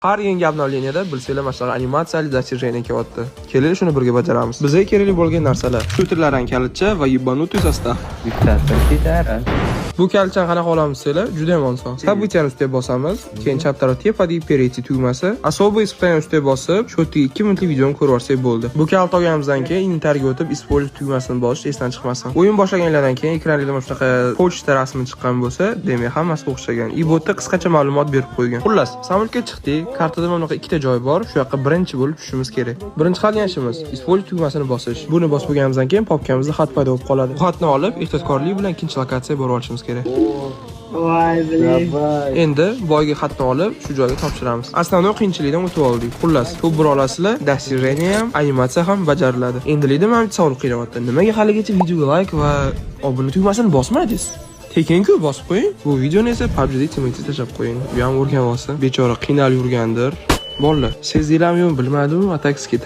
Har yangi обновления da, bilsanglar, mana shunaqa animatsiyali достижение kelyapti. Kelinglar, shuni birga bajaramiz. Bizga kerakli bo'lgan narsalar: shooterlardan kalitcha va ебанутый состав. Bittasi ketar. Bu kalitchani qanaqa olamiz desanglar, juda ham oson. События ni ustiga bosamiz, keyin chap taraf tepadagi "Перейти" tugmasi, "Особое испытание" ustiga bosib, shu yerdagi 2 minutlik videoni ko'rib olsak bo'ldi. Bu kalit olganimizdan keyin inventarga o'tib, "Использовать" tugmasini bosish esdan chiqmasin. O'yin boshlaganlardan keyin ekraningizda mana shunaqa pochta rasmi chiqqan bo'lsa, demak, hammasi o'xshagan. И bu yerda qisqacha ma'lumot berib qo'ygan. Xullas, samolyotga chiqdik, kartada mana bunaqa ikkita joy bor, shu yoqqa birinchi bo'lib tushishimiz kerak. Birinchi qilgan ishimiz "Использовать" tugmasini bosish. Buni bosib bo'lganimizdan keyin papkamizda xat paydo bo'lib qoladi. Bu xatni olib, ehtiyotkorlik bilan ikkinchi lokatsiyaga borib olishimiz kerak. Voy, блин. Давай. Endi boyagi xatni olib, shu joyga topshiramiz. Основной qiyinchilikdan o'tib oldik. Xullas, to'p bura olasizlar, достижение ham, animatsiya ham bajariladi. Endilikda meni bitta savol qiynayapti. Nimaga haligacha videoga like va obuna tugmasini bosmadingiz? Tekin-ku, bosib qo'ying. Bu videoni esa PUBG'da teammates tashlab qo'ying. U ham o'rganib olsin. Bechora qiynalib yurgandir. Bolalar, sezdinglarmi yo'qmi bilmadim, ataksiga